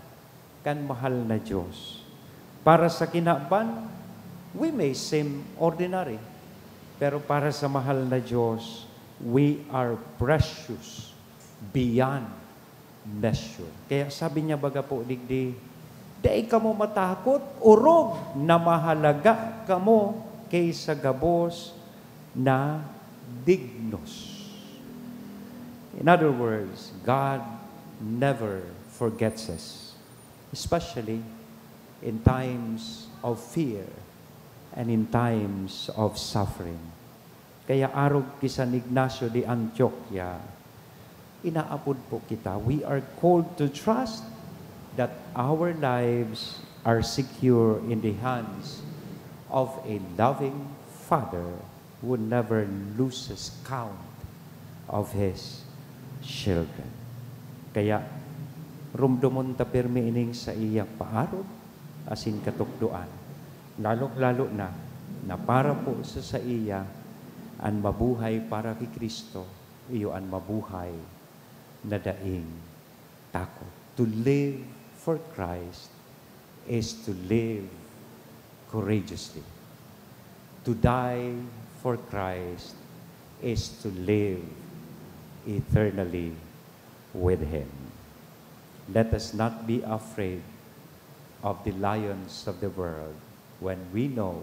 kan mahal na Diyos. Para sa kinaban, we may seem ordinary, pero para sa mahal na Diyos, we are precious beyond measure. Kaya sabi niya baga po digdi, "Dai kamo matakot, orog na mahalaga kamo ki sa gabos na dignos." In other words, God never forgets us, especially in times of fear and in times of suffering. Kaya arog ki San Ignacio de Antioquia, inaapod po kita. We are called to trust that our lives are secure in the hands of a loving Father who never loses count of His children. Kaya, rumdomon ta pirmi ining saiyang paarog asin katukdoan, lalong-lalo na, na para po sa saiya, an mabuhay para ki Cristo, iyo an mabuhay na daing takot. To live for Christ is to live courageously. To die for Christ is to live eternally with Him. Let us not be afraid of the lions of the world when we know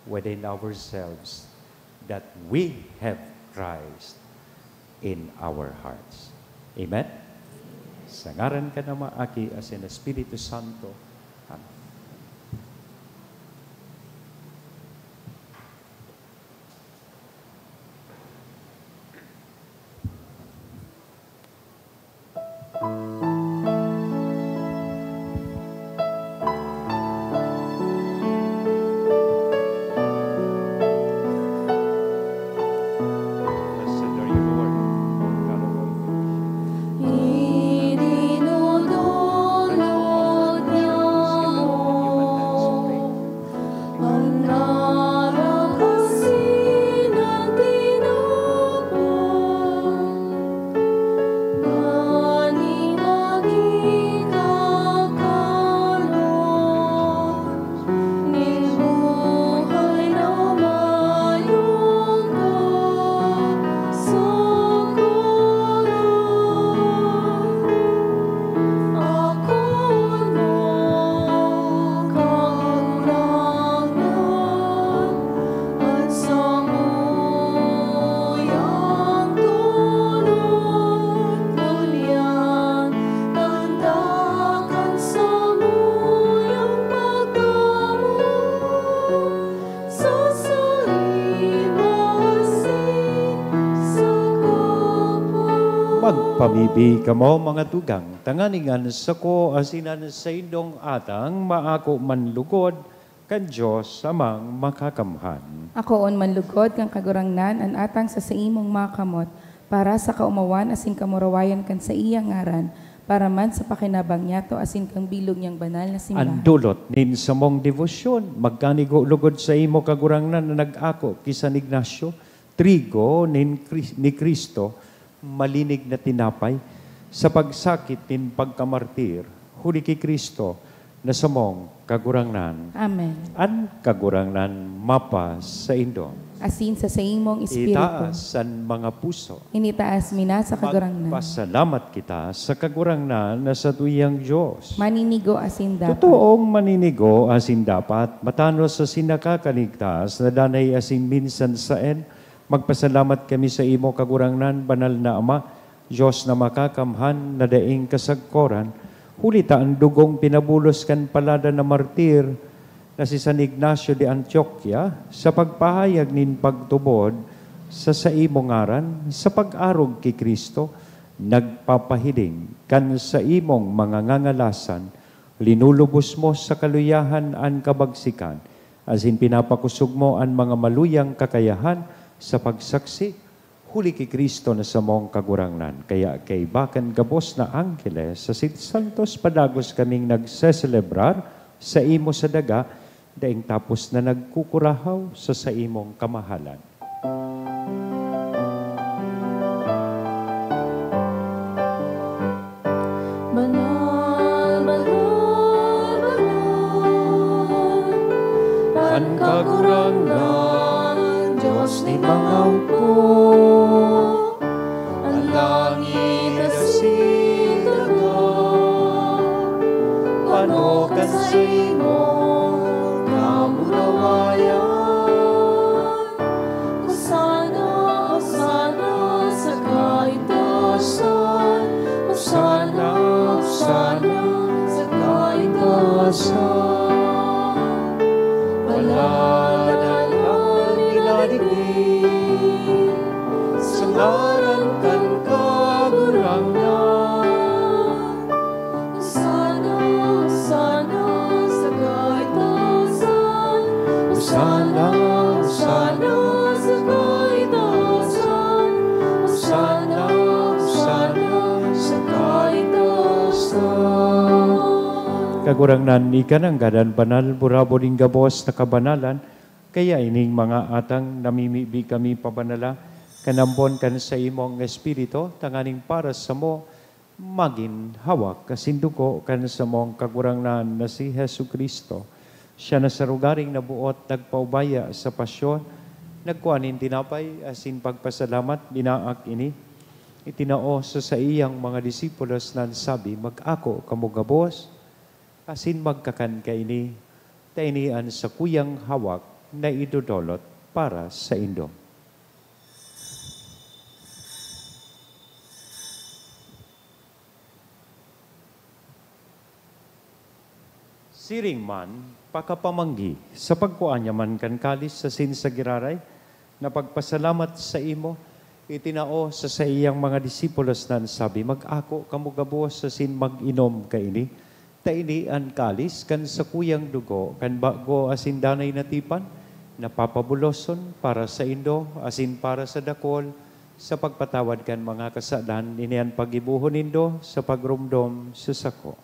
within ourselves that we have Christ in our hearts. Amen? Sa ngaran kan Ama, Aki, asin Espiritu Santo. Amen. Pamibi kamo, mga tugang, tanganing an sako asin an saindong atang maako man lugod kan Dios Amang Makakamhan. Akoon man lugod kan Kagurangnan an atang sa saimong mga kamot, para sa kaomawan asin kamurawayan kan saiyang ngaran, para man sa pakinabang niyato asin kan bilog niyang banal na simbahan. An dulot nin samong debosyon, magkanigo lugod saimo, Kagurangnan, na nag-ako ki San Ignacio, trigo nin Kri-, ni Cristo, malinig na tinapay, sa pagsakit nin pagkamartir, huli ki Cristo na samong Kagurangnan. Amen. An Kagurangnan mapasaindo. Asin sa saimong espiritu. Itaas an mga puso. Initaas mi na sa Kagurangnan. Magpasalamat kita sa Kagurangnan na satuyang Dios. Maninigo asin dapat. Totoong maninigo asin dapat, matanos asin nakakaligtas, na danay asin minsan saen, magpasalamat kami sa imo, Kagurangnan, banal na Ama, Dios na makakamhan na daing kasagkoran, huli ta an dugong pinabulos kan paladan na martir na si San Ignacio de Antioquia, sa pagpahayag nin pagtubod sa saimong ngaran, sa pag-arog ki Cristo, nagpapahiling kan saimong mga ngangalasan, linulubos mo sa kaluyahan an kabagsikan, asin pinapakosog mo an mga maluyang kakayahan sa pagsaksi, huli ki Cristo na samong Kagurangnan. Kaya kaiba kan gabos na angheles asin santos padagos kaming nagseselebrar saimo sa daga, daing tapos na nagkukurahaw sa saimong kamahalan. Banal, banal, banal, an Kagurangnan, Dios nin mga hukbo. An langit asin daga, pano kan saimong kamurawayan. Hosana, Hosana sa kaitaasan. Hosana, Hosana sa kaitaasan. Banal an nagladigdig sa ngaran kan Kagurangnan. Hosana, Hosana sa kaitaasan. Hosana, Hosana sa kaitaasan. Hosana, Hosana sa kaitaasan. Kagurangnan, ika nanggad an banal, burabod nin gabos na kabanalan, kaya ining mga atang namimibi kami pabanala kan ambon kan saimong Espiritu, tanganing para samo magin hawak asin dugo kan samong Kagurangnan na si Jesu-Cristo. Siya na sa rogaring naboot nagpaubaya sa pasyon, nagkua nin tinapay asin pagpasalamat, binaak ini, itinao sa saiyang mga disipulos na nagsabi, "Mag-ako kamo gabos asin magkakan kaini, ta ini an sakuyang hawak na idodolot para saindo." Siring man, pakapamanggi, sa pagkua niya man kan kalis asin sa giraray, na pagpasalamat saimo, itinao sa saiyang mga disipulos na nagsabi, "Mag-ako kamo gabos asin mag-inom kaini, ta ini an kalis kan sakuyang dugo kan bago asin danay na tipan, na papabuloson para saindo asin para sa dakul sa pagpatawad kan mga kasalan. Ini an paggibohon nindo sa pagromdom sa sako."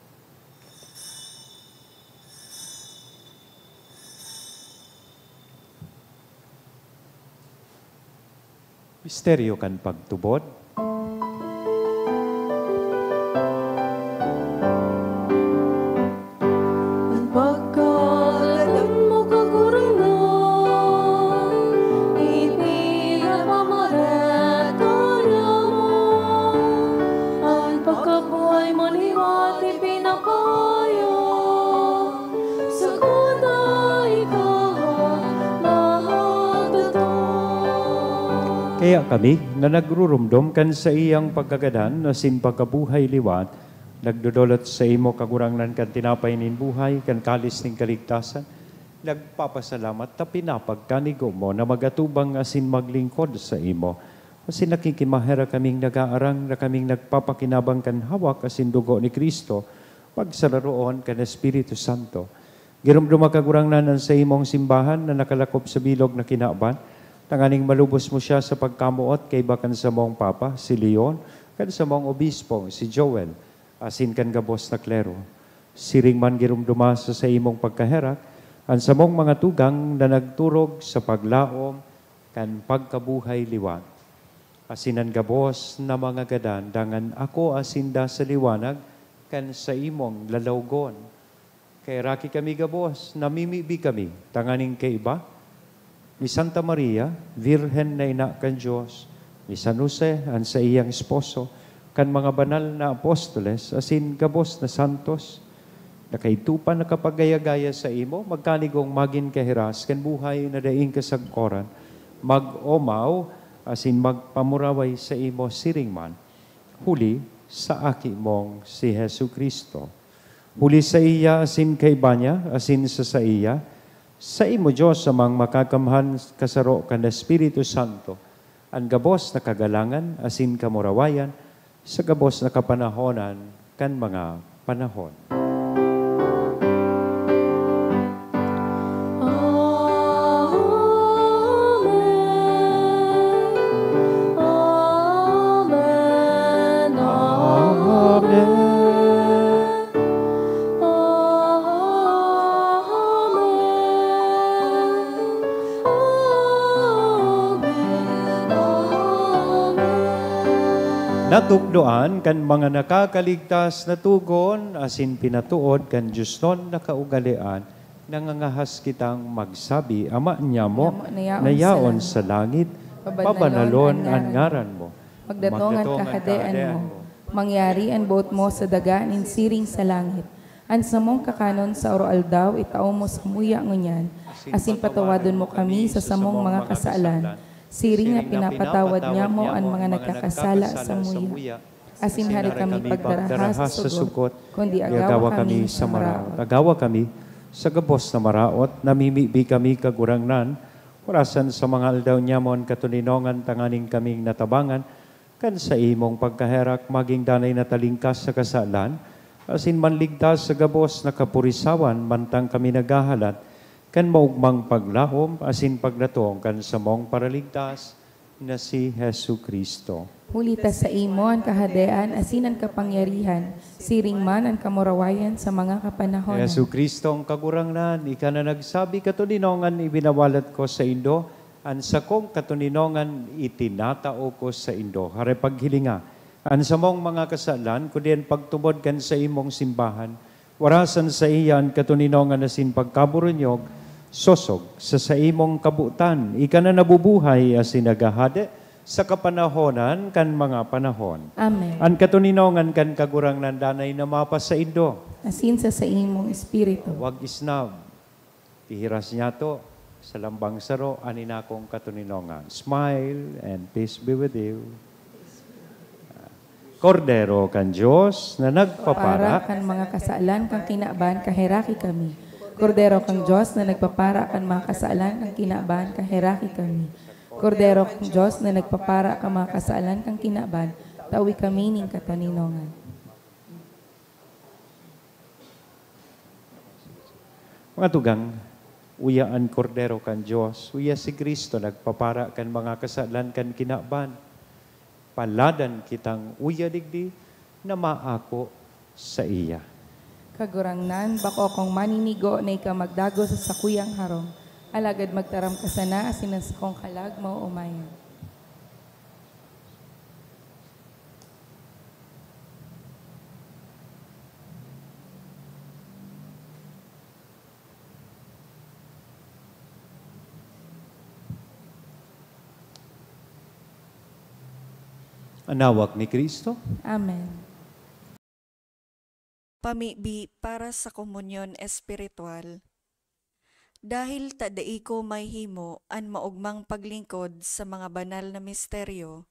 Misteryo kan pagtubod. An pagkagadan mo, Kagurangnan, ipinapamareta niamo. An pagkabuhay mo liwat ipinapahayag, sagkod na ika magtotoo. Kaya kami, na nagruromdom kan saiyang pagkagadan asin pagkabuhay liwat, nagdodolot saimo, Kagurangnan, kan tinapay nin buhay, kan kalis nin kaligtasan, nagpapasalamat ta pinapagkanigo mo na mag-atubang asin maglingkod saimo. Asin nakikimaherak kaming nag-aarang na kaming nagpapakinabang kan hawak asin dugo ni Cristo, pagsararoon kan Espiritu Santo. Giromdoma, Kagurangnan, an saimong simbahan na nakalakop sa bilog na kinaban, tanganing malubos mo siya sa pagkamoot kaiba kan samong Papa, si Leon, kan samong Obispong, si Joel, asin kan gabos na klero. Siring man giromdoma sa saimong pagkaherak an samong mga tugang na nagturog sa paglaom kan pagkabuhay liwat. Asin an gabos na mga gadan, dangan akoa sinda sa liwanag kan saimong lalawgon. Kaheraki kami gabos, namimibi kami, tanganing kaiba, ni Santa Maria, Birhen na ina kan Dios, ni San Jose, an saiyang esposo, kan mga banal na apostoles, asin gabos na santos, na kaidto pa nakapagaya-gaya saimo, magkanigong magin kahiras kan buhay na daing kasagkoran, mag-omaw, asin magpamuraway saimo siring man, huli sa Aki mong si Jesu-Cristo. Huli saiya asin kaiba niya, asin sa saiya, saimo, Dios Amang Makakamhan, kasaro kan Espiritu Santo, an gabos na kagalangan asin kamurawayan sa gabos na kapanahonan kan mga panahon. Amen. Amen. Amen. Amen. Amen. Amen. Natukdoan kan mga nakakaligtas na tugon asin pinatuod kan diosnon na kaugalean, nangangahas kitang magsabi, Ama niamo Ama niamo na na yaon yaon sa sa langit, pabanalon pabanalon an an ngaran ngaran mo. Magdatong an Magdatong an kahadean kahadean mo. mo. Mangyari an boot mo sa daga nin siring sa langit. An samong kakanon sa aroaldaw, itao mo samuya ngunyan, asin patawadon mo kami sa samong mga kasalan, siring na pinapatawad niamo an mga nagkakasala samuya. Asin hari kami pagdaraha sa sugot, kundi agawa kami sa maraot. Agawa kami sa gabos na maraot, namimibi kami, Kagurangnan, orasan sa mga aldaw niamo an katoninongan tanganing kaming natabangan kan saimong pagkaherak, magin danay na talingkas sa kasalan, asin manligtas sa gabos na kapurisawan, mantang kami naghahalat kan maogmang paglaom asin pagdatong kan samong Paraligtas na si Jesu-Cristo. Huli ta saimo an kahadean asin an kapangyarihan, siring man an kamurawayan sa mga kapanahonan. Jesu-Cristo, ang Kagurangnan, ika na nagsabi, "Katoninongan ibinawalat ko saindo, an sakong katoninongan itinatao ko saindo." Hare paghilinga an samong mga kasalan, kundi an pagtubod kan saimong simbahan. Warasan saiya an katoninongan asin pagkaburunyog, sosog sa saimong kabotan. Ika na nabubuhay asin naghahade sa kapanahonan kan mga panahon. Amen. An katoninongan kan Kagurangnan danay na mapasaindo. Asin sa saimong espiritu. Wag isnab. Ihiras niyato sa lambang saro an inakong katoninongan. Smile and peace be with you. Kordero kan Dios na nagpapara. Para kan mga kasalan kan kinaban, kaheraki kami. Kordero kan Dios na nagpapara kan mga kasalan kan kinaban, kaheraki kami. Kordero kan Dios na nagpapara kan mga kasalan kan kinaban, tawi kami nin katoninongan. Mga tugang, uya an Kordero kan Dios, uya si Cristo nagpapara kan mga kasalan kan kinaban. Paladan kitang uya digdi na maako saiya. Kagurangnan, bako akong maninigo na ika magdagos sa sakuyang harong, alagad magtaram ka sana asin an sakong kalag maoomayan. An hawak ni Cristo. Amen. Pamibi para sa komunyon espiritual. Dahil ta dai ko mahihimo an maogmang paglingkod sa mga banal na misteryo,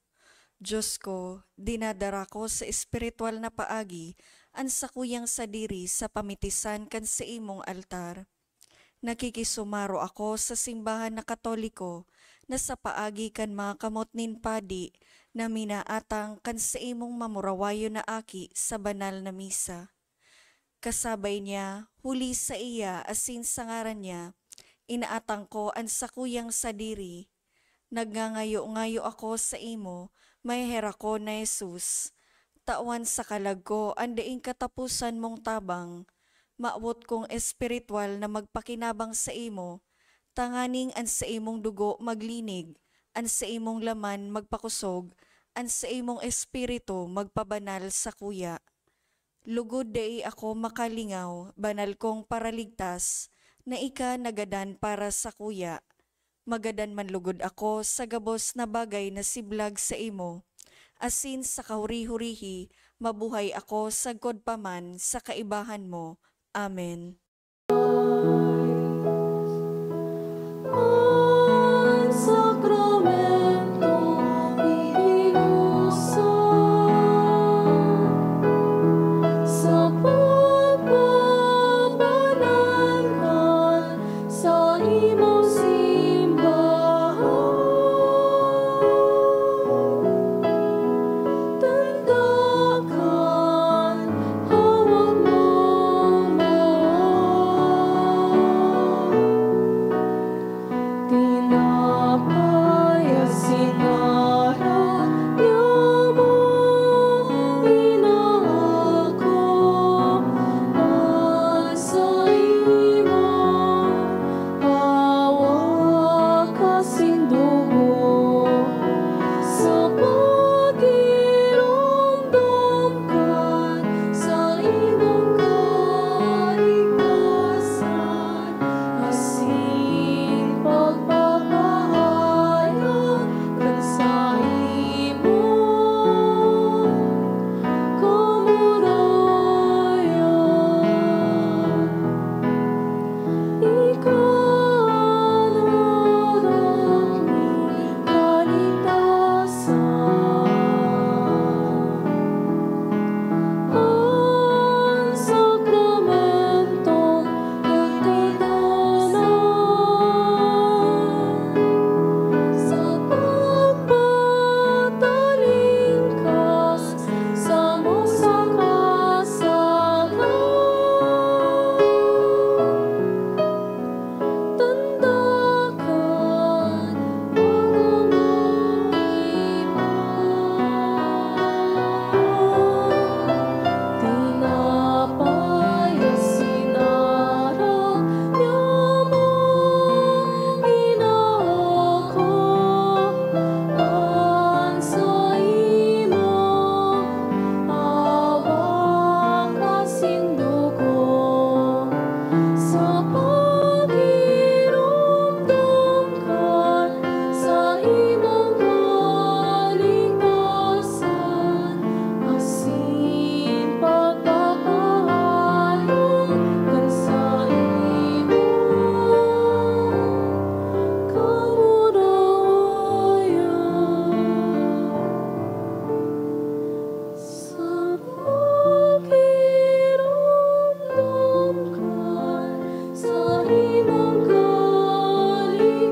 Diyos ko, dinadara ko sa espiritual na paagi an sakuyang sadiri sa pamitisan kan saimong altar. Nakikisumaro ako sa simbahan na Katoliko na sa paagi kan mga kamot nin padi, na minaatang kan saimong mamurawayon na Aki sa banal na misa. Kasabay niya, huli saiya asin sa ngaran niya, inaatang ko an sakuyang sadiri. Nagngangayo-ngayo ako saimo, maheherakon na Jesus. Tawan sa kalag ko an daing kataposan mong tabang. Mawot kong espiritwal na magpakinabang saimo, tanganing an saimong dugo maglinig, an saimong laman magpakosog, an saimong espiritu magpabanal sakuya. Lugod dai ako makalingaw, banal kong Paraligtas, na ika nagadan para sakuya. Magadan man lugod ako sa gabos na bagay na siblag saimo, asin sa kahuri-hurihi, mabuhay ako sagkod pa man sa kaibahan mo. Amen. An sakramentong itinusod sa pagpapanan kan saimong simbahan. Tanda kan hawak mong mawot. Tinapay asin arak, niya mo inaako an saimong hawak asin dugo, sa pagiromdom kan saimong kaligtasan, asin pagpapahayag kan saimong kamurayan. Ika an anak nin kaligtasan. An sakramentong itinanan sa pagpatalingkas samo sa kasalan. Tanda kan pagmamahay mo. Tinapay asin arak, niya mo inaako an saimong hawak asin dugo, sa pagiromdom kan saimong kaligtasan, asin pagpapahayag kan saimong kamurayan. Sa pagiromdom kan saimong kaligtasan,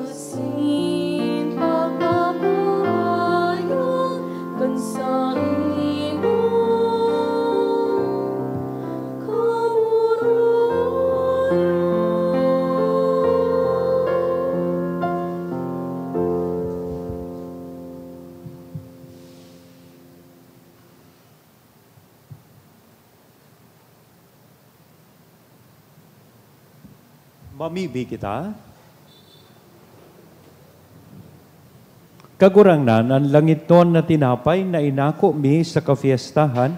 asin pagpapahayag kan saimong kamurayan. Mamibi kita. Kagurangnan, an langitnon na tinapay na inako mi sa kafiestahan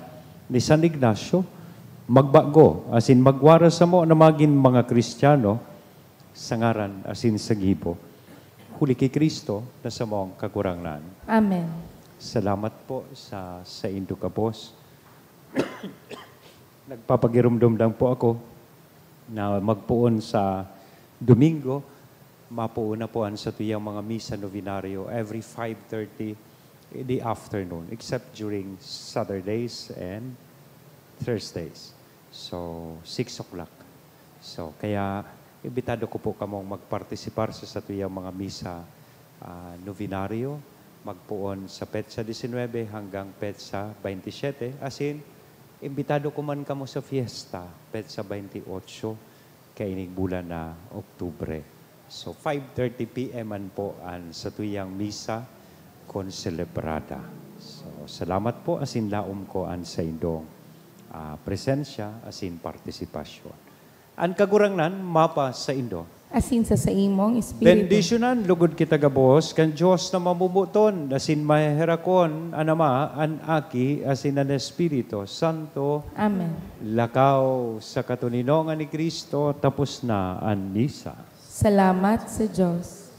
ni San Ignacio, magbago asin magwara samo na magin mga Kristiyano sa ngaran asin sa gibo, huli ki Cristo na samong Kagurangnan. Amen. Salamat po sa saindo gabos. Nagpapagiromdom lang po ako na magpoon sa Domingo, mapoon na po an satuyang mga misa novenario every five thirty in the afternoon, except during Saturdays and Thursdays. So, six o'clock. So, kaya imbitado ko po kamong magpartisipar sa satuyang mga misa ah, novenario, magpoon sa petsa disinwebe hanggang petsa baynte siyete, asin imbitado ko man kamo sa fiesta, petsa baynte otso, kaining bulan na Oktubre. So, five thirty P M man po an satuyang misa konselebrada. So, salamat po asin laom ko an saindong, ah, presensya asin partisipasyon. An Kagurangnan mapa saindo. Asin sa saimong espiritu. Bendisyonan lugod kita gabos kan Dios na mamomoton asin maheherakon, an Ama, an Aki, asin an Espiritu Santo. Amen. Lakaw sa katoninongan ni Cristo, tapos na an misa. Salamat sa Dios.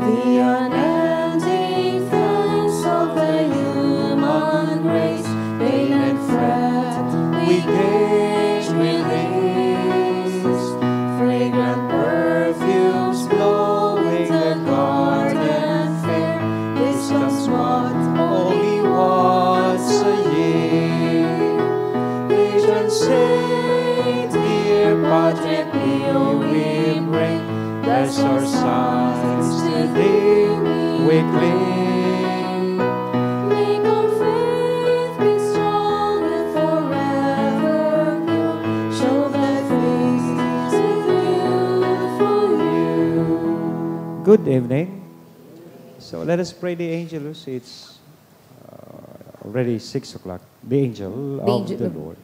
The unending thanks of the human race, pain and fret, we gauge release. Fragrant perfumes blowing the garden fair. This comes what only once a year. Patron Saint, dear Padre Pio, we bring. Bless our sighs, today we cling. Make our faith be strong and forever pure. Show thy face revealed for you. Good evening. So let us pray the Angelus. It's, uh, already six o'clock. The angel The of angel the of Lord.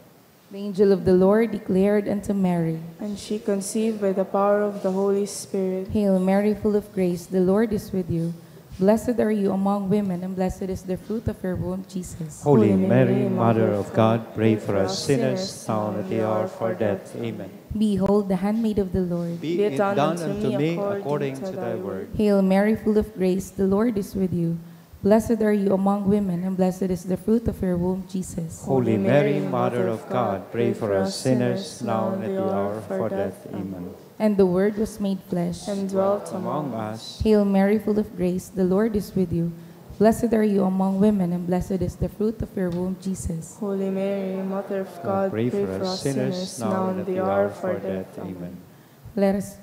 The angel of the Lord declared unto Mary. And she conceived by the power of the Holy Spirit. Hail Mary, full of grace, the Lord is with you. Blessed are you among women, and blessed is the fruit of your womb, Jesus. Holy Mary, Mother of God, pray for us sinners, now and at the hour of our death. Amen. Behold the handmaid of the Lord. Be it done unto me according to thy word. Hail Mary, full of grace, the Lord is with you. Blessed are you among women, and blessed is the fruit of your womb, Jesus. Holy Mary, Mother of God, pray for us sinners, now and at the hour of our death. Amen. And the Word was made flesh. And dwelt among us. Hail Mary, full of grace, the Lord is with you. Blessed are you among women, and blessed is the fruit of your womb, Jesus. Holy Mary, Mother of God, pray for us sinners, now and at the hour of our death. Amen. Let us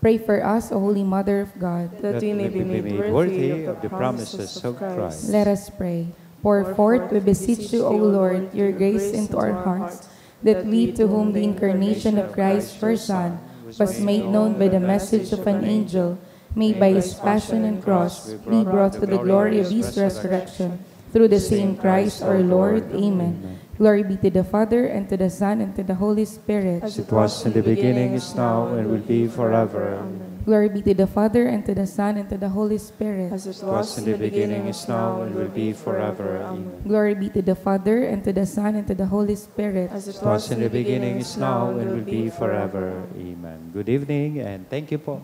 pray for us, O Holy Mother of God. That we may be made worthy of the promises of Christ. Let us pray. Pour forth, we beseech you, O Lord, your grace into our hearts, that we, to whom the incarnation of Christ, your Son, was made known by the message of an angel, may by his passion and cross be brought to the glory of his resurrection. Through the same Christ our Lord. Amen. Glory be to the Father, and to the Son, and to the Holy Spirit. As it was in the beginning, is now, and will be forever. Amen. Glory be to the Father, and to the Son, and to the Holy Spirit. As it was in the beginning, is now, and will be forever. Amen. Glory be to the Father, and to the Son, and to the Holy Spirit. As it was in the beginning, is now, and will be forever. Amen. Good evening, and thank you po.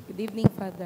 Good evening, Father.